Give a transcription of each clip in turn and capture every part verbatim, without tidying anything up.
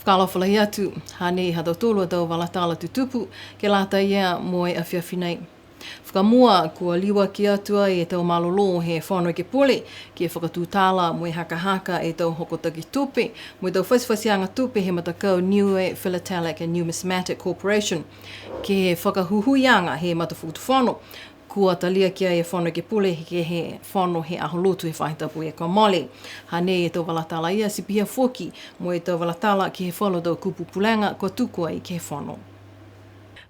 Fakaalofa lahi atu, hanei ha tautolu a tau vala tala tutupu, ke lata ia mo e afiafi nei. Fakamua, kua liuaki atu ai e tau malolō he Fono Ekepule, ke fakatutala mo e hakahaka e tau hokotaki tupe, mo e tau fatifatiaga tupe he matakau Niue Philatelic and Numismatic Corporation, ke he fakahuhuiaga he matafakatufono, kua talia ki ai e Fono Ekepule ke he fono he aho lotu he faahi tapu kua mole. Hanei e tau vala tala ia, ti pihia foki mo e tau vala tala ke he falu tau kupu pulega kua tuku ai ke he fono.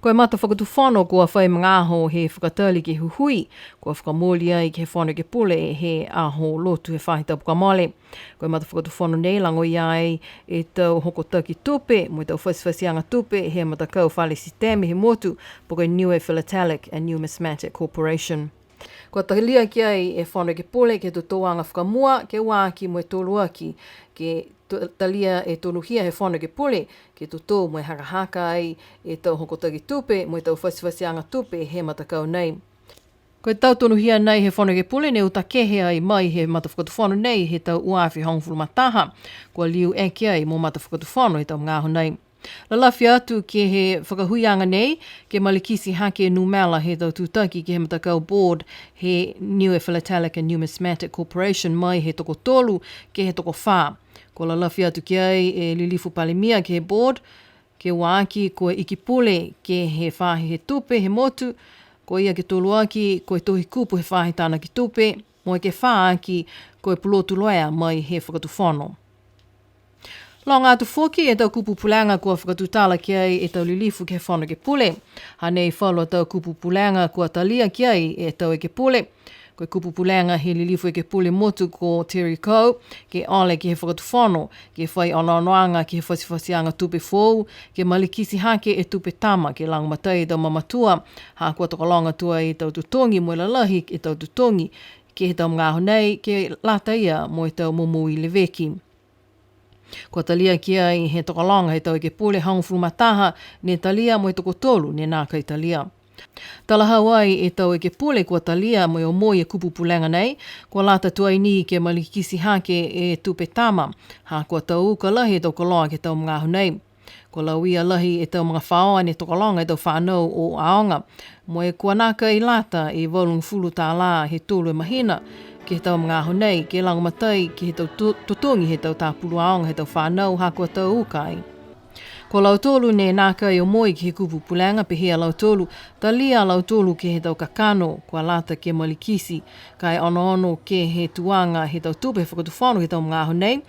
Ko e matafakatufono kua fai magaaho he fakatali ke huhui, kua fakamooli ai ke he Fono Ekepule he aho lotu he faahi tapu kua mole. Ko e matafakatufono nei lagoia ai e tau hokotaki tupe, mo e tau fatifatiaga tupe he matakau fale siteme he motu, po ke Niue Philatelic and Numismatic Corporation. Kua talia ki ai e Fono Ekepule ke he totouaga fakamua, ke ua aki mo e tolu aki, ke to-, talia e tonuhia he Fono Ekepule, ke totou mo e hakahaka ai e tau hokotaki tupe, mo e tau fatifatiaga tupe he matakau nei. Ko e tau tonuhia nei he Fono Ekepule ne uta kehe ai mai he matafakatufono nei he tau ua afe hogofulu ma taha, kua liu eke ai mo matafakatufono he tau magaaho nei. Lalafi atu ke he fakahuiaga nei, ke malikiti hake numela he tau tutaki ke he matakau board he Niue Philatelic and Numismatic Corporation mai he tokotolu ke he tokofā. Kua lalafi atu ki ai e Lilifu Palemia ke he board, ke ua aki ko e Ikipule ke he faahi he tupe he motu, ko ia ke tolu aki ko e Tohi Kupu he faahi tanaki tupe, mo e ke fā aki ko e Pulotu Loea mai he Fakatufono. Loga atu foki e tau kupu pulega kua fakatutala ki ai e tau lilifu ke he Fono Ekepule. Hanei falu a tau kupu pulega kua talia ki ai e tau ekepule. Ko e kupu pulega he lilifu ekepule motu ko Terry Coe, ke ole ke he fakatufono, ke fai onoonoaga ke he fatifatiaga tupe foou, ke malikiti hake e tupe tama, ke lagomatai e tau mamatua, ha kua tokologa tuai e tau totogi mo e lalahi e tau totogi, ke he tau magaaho nei, ke lata ia mo e tau momoui leveki. Kua talia ki ai he tokologa he tau ekepule hogofulu ma taha ne talia mo e tokotolu ne nākai talia. Talahau ai e tau ekepule kua talia mo e omoi e kupu pulega nei, kua lata tuai ni ke malikiti hake e tupe tama, ha kua tau uka lahi e tau koloa ke he tau magaaho nei. Kua lauia lahi e tau magafaoa ne tokologa e tau fanau o aoga. Mo e kua nākai lata e valugofulu tālā he tolu e mahina, ke he tau magaaho nei, ke lagomatai ke he tau to-, totogi he tau tapulu aoga he tau fanau ha kua tau uka ai. Ko lautolu ne nākai omoi ke he kupu pulega, pehē a lautolu, talia a lautolu ke he tau kakano, kua lata ke malikiti, ka e onoono ke he tuaga he tau tupe he fakatufono ke he tau magaaho nei,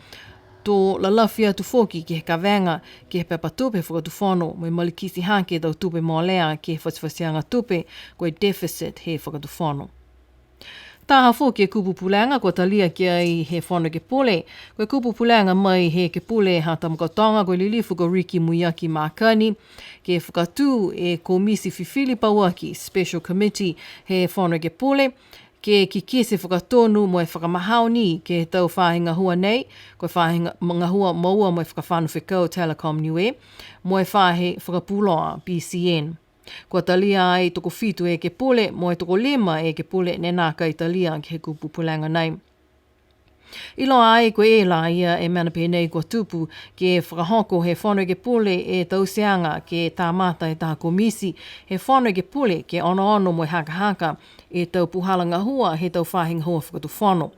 to lalafi atu foki ke he kavega, ke he pepa tupe he fakatufono, mo e malikiti hake e tau tupe molea ke he fatifatiaga tupe, ko e deficit he fakatufono. Taha foki e kupu pulega kua talia ki ai he Fono Ekepule, ko e kupu pulega mai he ekepule ha Tamakautoga ko e lilifu ko Ricky Muiaki Makani, ke fakatū e komiti fifili pauaki, special committee, he Fono Ekepule, ke kikite fakatonu mo e fakamahao ni ke he tau faahi gahua nei, ko e faahi ga-, gahua moua mo e fakafano fekau Telecom Niue, mo e faahi fakapuloa B C N. Kua talia ai tokofitu e ekepule, mo e tokolima e ekepule ne nākai talia ke he kupu pulega nei. Iloa ai ko e lā ia e mena pehē nei kua tupu, ke fakahoko he Fono Ekepule e tauteaga ke kamata e taha komiti he Fono Ekepule ke onoono mo e hakahaka e tau puhala gahua he tau faahi gahua fakatufono.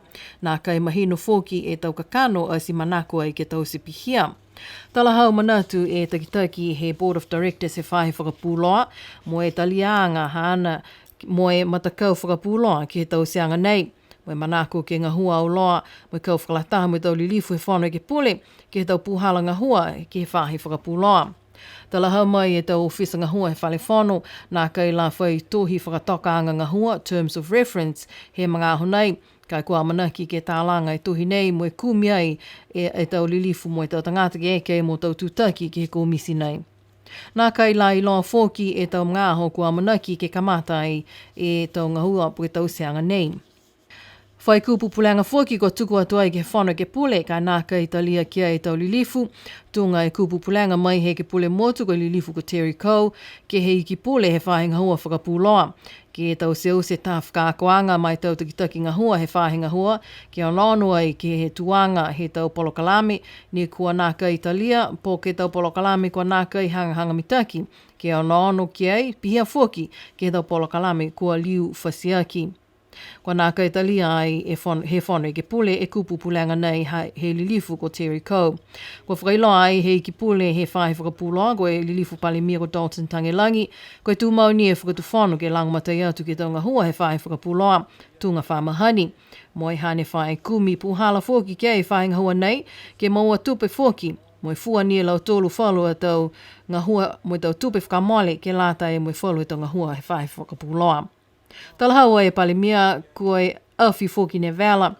Nākai mahino foki e tau kakano ati manako ai ke taute pihia. Talahau manatu e takitaki he Board of Directors he faahi fakapuloa, mo e taliaga haana mo e matakau fakapuloa ke he tauteaga nei. Mo e manako ke gahua auloa, mo e kau fakalataha mo e tau lilifu he Fono Ekepule, ke he tau puhala gahua ke he faahi fakapuloa. Talahau mai e tau ofisa gahua he Fale Fono, nākai la fai tohi fakatokaaga gahua, terms of reference, he magaaho nei, ka e kua amanaki ke talaga e tohi nei mo e kumi ai e, e tau lilifu mo e tau tagata ke eke mo tau tutaki ke he komiti nei. Nākai la iloa foki e tau magaaho kua amanaki ke kamata ai e tau gahua po ke tauteaga nei. Fai kupu pulega foki kua tuku atu ai ke he Fono Ekepule, ka e nākai talia ki ai e tau lilifu. Tuga e kupu pulega mai he Ekepule Motu ko e lilifu ko Terry Coe, ke he Iki Pule he faahi gahua fakapuloa. Ke tauteute e tau fakaakoaga ma e tau takitaki gahua he faahi gahua, ke onoono ai ke he tuaga he tau polokalame, ne kua nākai talia, po ke tau polokalame kua nākai hagahaga mitaki, ke onoono ki ai, pihia foki ke he tau polokalame kua liu fatiaki. Kua nākai talia ai e fon-, he Fono Ekepule e kupu pulega nei ha, he lilifu ko Terry Coe. Kua fakailoa ai he Iki Pule he faahi fakapuloa ko e lilifu Palemia ko Dalton Tagelagi, ko e tumau ni e Fakatufono ke lagomatai atu ke he tau gahua he faahi fakapuloa, tuga fa mahani. Mo e hane fai kumi puhala foki ke he faahi gahua nei, ke moua tupe foki, mo e fua ni e lautolu falu a tau gahua mo e tau tupe fakamole ke lata mo e falu a tau gahua he faahi fakapuloa. Talahau e Palemia, ko e afi foki ne vela,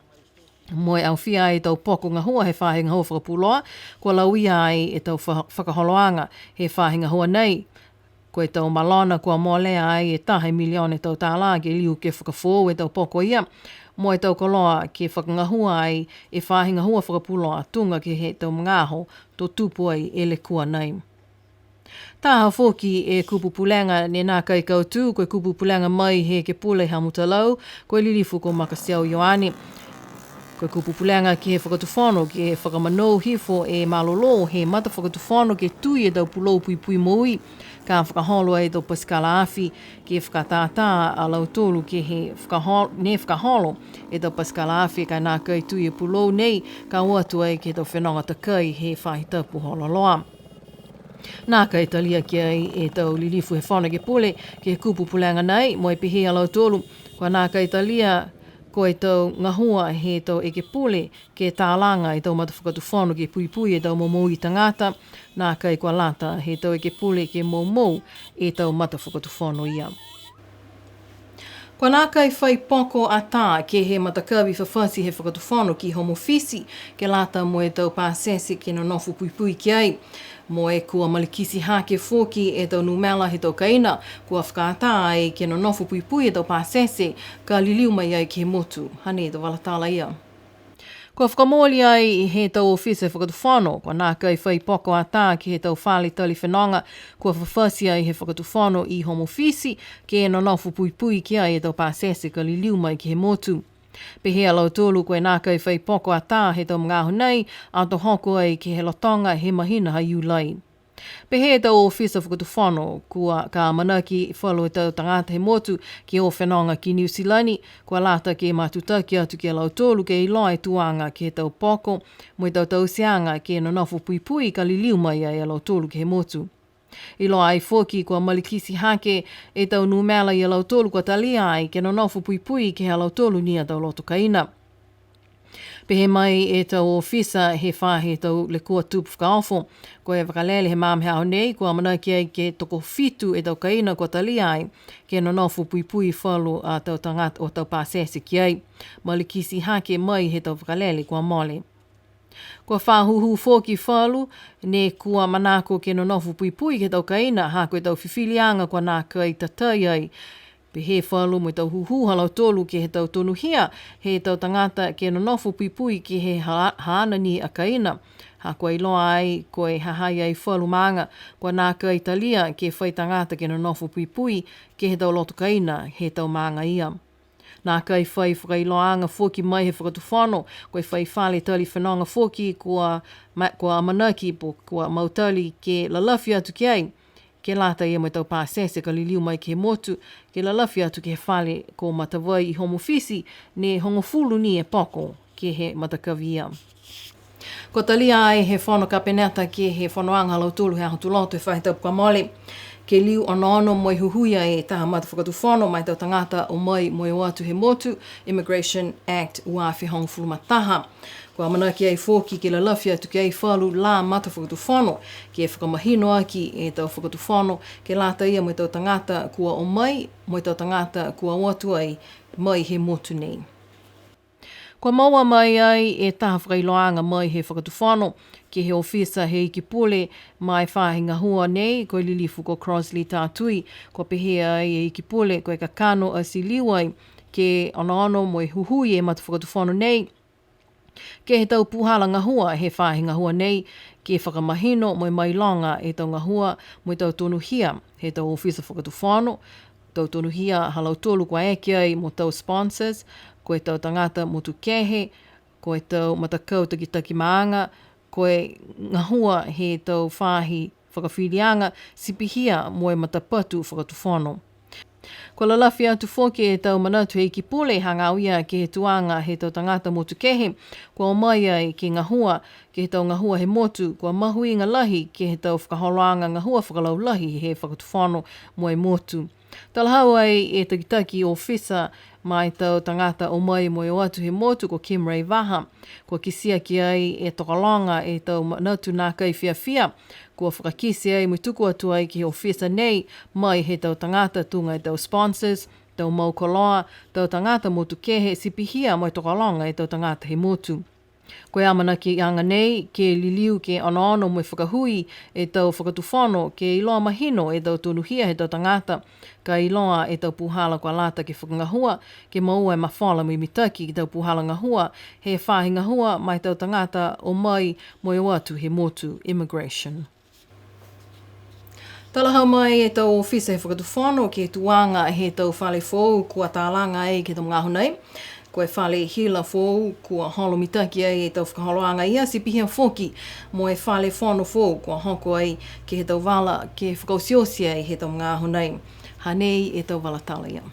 mo e aofia ai e tau poko gahua he faahi gahua fakapuloa, kua lauia ai e tau fa-, fakaholoaga he faahi gahua nei. Ko e tau malona kua molea ai e taha e miliona e tau tālā ke liu ke fakafoou e tau poko ia, mo e tau koloa ke fakagahua ai e faahi gahua fakapuloa tuga ke he tau magaaho to tupu ai e lekua nei. Taha foki e kupu pulega ne nākai kautū, ko e kupu pulega mai he Ekepule ha Mutalau, ko e lilifu ko Makasiau Ioane. Ko e kupu pulega ke he Fakatufono, ke fakamanou hifo e malolō he matafakatufono ke tui e tau pulou puipui moui, ka fakaholo ai e tau pasikala afi, ke fakatātā a lautolu ke he fakahol-, ne fakaholo e tau pasikala afi ka nākai tui e pulou nei, ka o atu ai ke he tau fenoga takai he faahi tapu hololoa. Nākai talia ki ai e tau lilifu he Fono Ekepule ke he kupu pulega nei, mo e pehē a lautolu, kua nākai talia ko e tau gahua he tau ekepule ke talaga e tau matafakatufono ke puipui e tau momoui tagata, nākai kua lata he tau ekepule ke moumou e tau matafakatufono ia. Kua nākai fai poko a tā ke he matakavi fafati he Fakatufono ki Home Office, ke lata mo e tau pasese ke nonofo puipui ki ai. Mo e kua malikiti hake foki e tau numela he tau kaina, kua fakaatā ai ke nonofo puipui e tau pasese, ka liliu mai ai ke he motu. Hanei e tau vala tala ia. Kua fakamooli ai he tau ofisa Fakatufono, kua nākai fai poko a tā ke he tau fale tali fenoga, kua fafati ai he Fakatufono i Home Office, ke nonofo puipui ki ai e tau pasese ka liliu mai ke he motu. Pehē a lautolu ko e nākai fai poko a tā he tau magaaho nei, ato hoko ai ke he lotoga he mahina ha Iulai. Pehē e tau ofisa Fakatufono, kua ka amanaki falu e tau tagata he motu ke o fenoga ki Niu Silani, kua lata ke matutaki atu ki a lautolu ke iloa e tuaga ke he tau poko, mo e tau tauteaga ke nonofo puipui ka liliu mai ai a lautolu ke he motu. Iloa ai foki kua malikiti hake e tau numela i a lautolu kua talia ai ke nonofo puipui ke he a lautolu ni a tau loto kaina. Pehē mai e tau ofisa he faahi tau lekua tupu fakaofo, ko e vakalele he magaaho nei, kua amanaki ai ke tokofitu e tau kaina kua talia ai ke nonofo puipui falu a tau tagata o tau pasese ki ai. Malikiti hake mai he tau vakalele kua mole. Kua fa hūhū foki falu, ne kua manako ke nonofo puipui ke he tau kaina, ha ko e tau fifiliaga kua nākai tatai ai. Pehē falu mo e tau hūhū ha lautolu ke he tau tonuhia he tau tagata ke nonofo puipui ke he ha-, haana ni a kaina. Ha kua iloa ai, ko e ha ha i ai falu maaga, kua nākai talia ke fai tagata ke nonofo puipui ke he tau loto kaina he tau maaga ia. Nākai fai fakailoaaga foki mai he Fakatufono, ko e fai fale tali fenoga foki kua ma-, kua amanaki po kua mautali ke lalafi atu ki ai, ke lata ia mo e tau pasese ka liliu mai ke he motu, ke lalafi atu ke he fale ko Matavai i Home Office, ne hogofulu ni e poko ke he matakavi ia. Kua talia ai he Fono Kapeneta ke he fonoaga ha lautolu he Aho Tuloto he faahi tapu kua mole, ke liu onoono mo e huhui ai e taha matafakatufono ma e tau tagata o mai mo e o atu he motu, Immigration Act ua afe hogofulu ma taha. Kua amanaki ai foki ke lalafi atu ki ai falu lā matafakatufono, ke fakamahino aki e tau fakatufono, ke lata ia mo e tau tagata kua o mai, mo e tau tagata kua o atu ai mai he motu nei. Kua moua mai ai e taha fakailoaaga mai he Fakatufono, ke he ofisa he Iki Pule, ma e faahi gahua nei, ko e lilifu ko Crossley Tatui, kua pehē ai e Iki Pule, ko e kakano ati liu ai, ke onoono mo e huhui e matafakatufono nei ke he tau puhala gahua he faahi gahua nei, ke fakamahino mo e mailoga e tau gahua mo e tau tonuhia he tau ofisa fakatufono, tau tonuhia ha lautolu kua eke ai mo tau sponsors, ko e tau tagata motu kehe, ko e tau matakau takitaki maaga, ko e gahua he tau faahi fakafiliaga, ti pihia mo e matapatu fakatufono. Kua lalafi atu foki e tau manatu he Iki Pule hagaao ia ke he tuaga he tau tagata motu kehe, kua o mai ai ke gahua, ke he tau gahua he motu, kua mahuiga lahi ke he tau fakaholoaga gahua fakalaulahi he fakatufono mo e motu. Talahau ai e takitaki ofisa ma e tau tagata o mai mo e o atu he motu ko Kim Ray Vaha. Kua kitia ki ai e tokologa e tau manatu nākai fiafia. Kua fakakite ai mo e tuku atu ai ke he ofisa nei mai he tau tagata tuga e tau sponsors, tau mau koloa, tau tagata motu kehe, ti pihia mo e tokologa e tau tagata he motu. Ko e amanakiaga nei, ke liliu, ke onoono mo e fakahui e tau fakatufono, ke iloa mahino e tau tonuhia he tau tagata, ka iloa e tau puhala kua lata ke fakagahua, ke moua e mafola mo e mitaki ke he tau puhala gahua he faahi gahua ma e tau tagata o mai mo e o atu he motu, immigration. Talahau mai e tau ofisa he fakatufono ke he tuaga he tau fale foou kua talaga ai ke he tau magaaho nei. Ko e fale hila foou kua holo mitaki ai e tau fakaholoaga ia, ti pihia foki mo e fale fono foou kua hoko ai ke he tau vala ke fakaotioti ai he tau magaaho nei. Hanei e tau vala tala ia.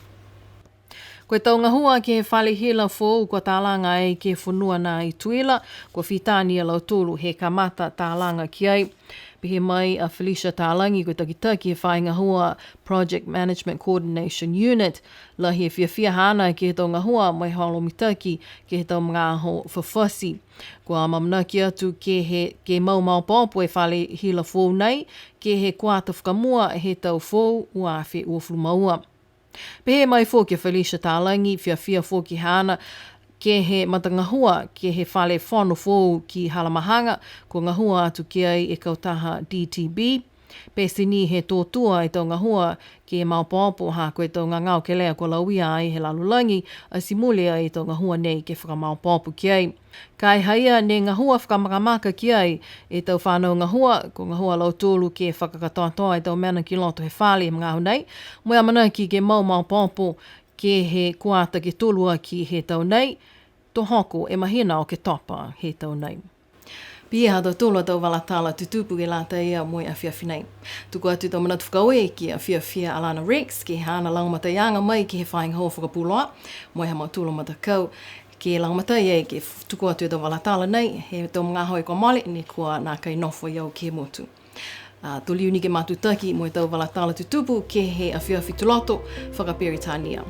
Ko e tau gahua ke he fale hila foou kua talaga ai ke he fonua nā i Tuila, kua fitā ni a lautolu he kamata talaga ki ai. Pehē mai a Felicia Talagi, ko e takitaki he faahi gahua Project Management Coordination Unit, lahi e fiafia haana ke he tau gahua mo e holo mitaki ke he tau magaaho fafati. Kua amanaki atu ke he, ke mau maopoopo e fale hila foou nei ke he kuata fakamua he tau foou ua afe uafulu ma ua. Pehē mai foki a Felicia Talagi, fiafia foki haana ke he matagahua ke he fale fono foou ki Halamahaga, kua gahua atu ki ai e kautaha D T B. Pete ni he tō tua e tau gahua ke maopoopo ha ko e tau gagao kelea kua lauia ai he lalolagi, ati mule ai e tau gahua nei ke fakamaopoopo ki ai. Ka e ha ia ne gahua fakamakamaka ki ai e tau fānau gahua, kua gahua a lautolu ke fakakatoatoa e tau mena ki loto he fale he magaaho nei, mo e amanaki ke mau maopoopo ke he kuata ke tolu aki he tau nei, to hoko e mahina Oketopa he tau nei. Pihia ha tautolu a tau vala tala tutupu ke lata ia mo e afiafi nei. Tuku atu e tau manatu fakaaue ki a Fiafia Alana Rex, ke he haana lagomataiaga mai ke he faahi gahua fakapuloa, mo e ha mautolu a matakau, ke lagomatai ai ke f-, tuku atu e tau vala tala nei, he tau magaaho kua mole, ne kua nākai nofo ai au ke he motu. A, to liu ni ke matutaki mo e tau vala tala tutupu ke he afiafi Tuloto fakaperitania.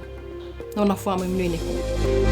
Nonofo ā mo e monuina e pō.